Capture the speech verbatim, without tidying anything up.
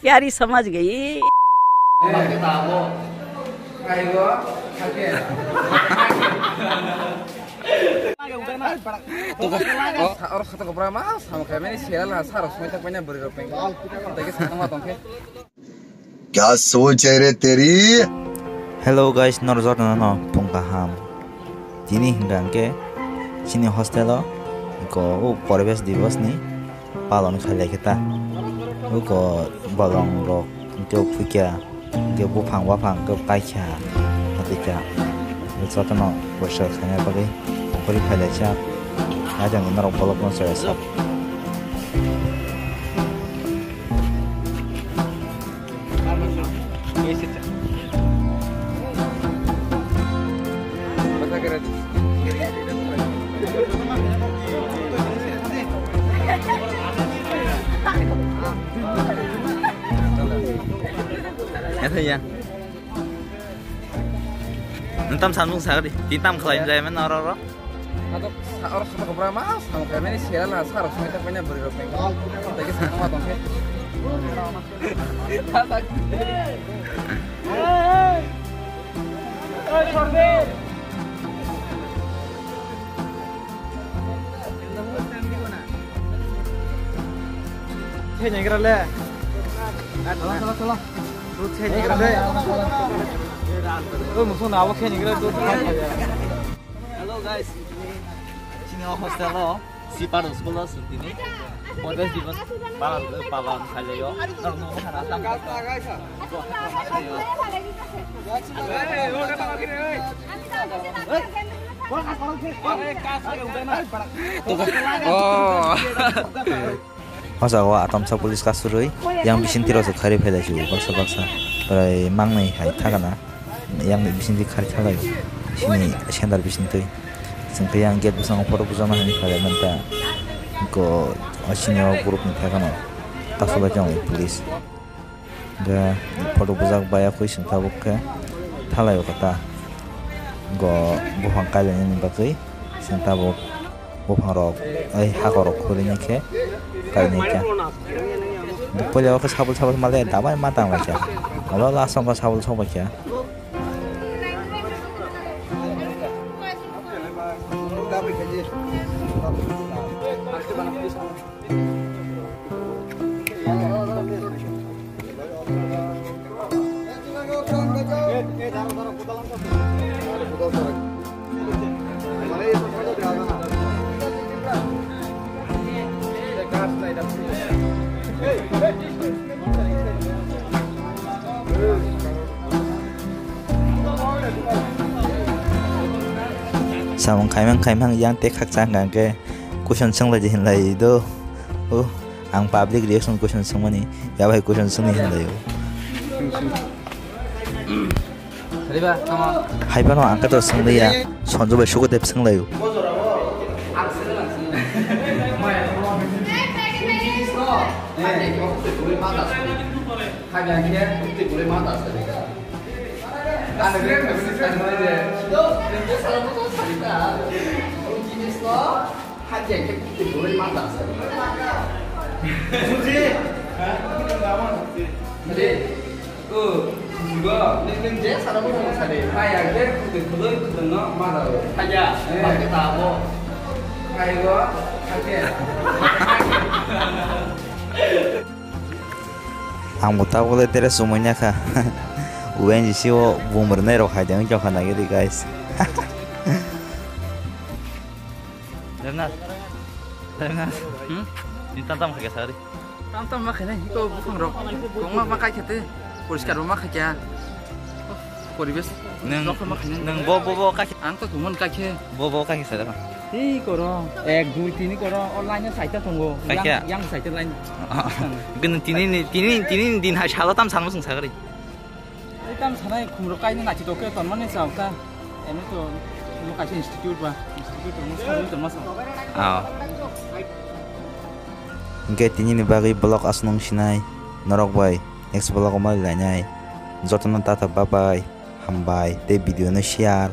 प्यारी समझ गई। Oro khato kopra ma samkha mani sera la saro sumai tak paina bwrwi rok peng. Tei ke sakma tongkhe. Kya soch hai re teri? Hello guys, norok jotono no phung kaham. Tini hwnkha hwnkhe chini hostel o ko o Poribesh Divas ni palon khailai khe ta. Uko bolong rok hwnkhe phukya, hwnkhe buphang baphang hwnkhe kaikha, hatikha. Jotono poster khaina bagwi phuri phailaijak. Ajang norok bolok no chaya sak. Ya, ya. Nang tam samung sagri, ti tam khlai jai men oro oro. Ato oro khato kopra ma samung khlai mani sera la saro sumai tak paina bwrwi rok peng. Tei ke sakma tongkhe. Khe nyagra le. Chalo, chalo, chalo. Rut khe nyagra le. Oi, muso na abo khe nyagra le. Hello guys. Chini o hostel o. Si paro school o sutini. Poribesh Divas palan, palan khailaiyo. Norok no khana tam. Oh. O jaga o atomsa police kasurwi yang bising tiro se kharwi phai lai si baksa baksa. Prai mangnai hai thagana. Yang ni bising twi kharwi thaglaio. Sini center bising twi. Sengkhe yang gate bwskango photo bujama hinwi kharwi manta. Ko sini o group ni thagano. Kasulai jang police. Hingke photo bujak bai akui sing tabuk khe thalai o kota. Go buphang kailainani bagwi sing tabuk buphang rok, ei hakor rok khurui khe kainai kha. Puila o khe sabul sabul male dabai ma tang lai kha. Abo last o sabul sok bai kha. Samung khaimang khaimang yang tek khakchang kangke. Question swnglai di hinlai do. Oh, ang public reaction question swngmani. Ya bai question swngni hinlai o. Hai phano ang kato swngli ya. Sonjo bai Sukadev swnglaio. Ang bo tabuk le tere chumui nakha. U N G C o bumrwnai rok hai de wngkha nagiri guys. Remnas. Remnas. Hmm? Ni tam tam kha kesa ri. Tam tam ma khainai hiko buphang rok. Kongma ma kaikha te. Poriskar ma khaikha. Poribesh. Nang, nang bo bo bo kaikha. Ang to tumon kaikhe. Bo bo kaikha sa. Ei koro. Ek, dui, tini koro. O line saita tongo. Kaikha. Yang, yang saita line. Gini tini ni, tini, tini din hai salo tam sanmo sung sagari. Ei tam sanai khumrok kaini nachi toke tonmani sa uta. Eno to mo kaisa institute ba, institute mo sa tonma sa. Ah. Hingke tini ni bagwi vlog aswk nung sinai norok bai next vlog o malai lainai. Jotono tata bye bye, hambai tei video no share.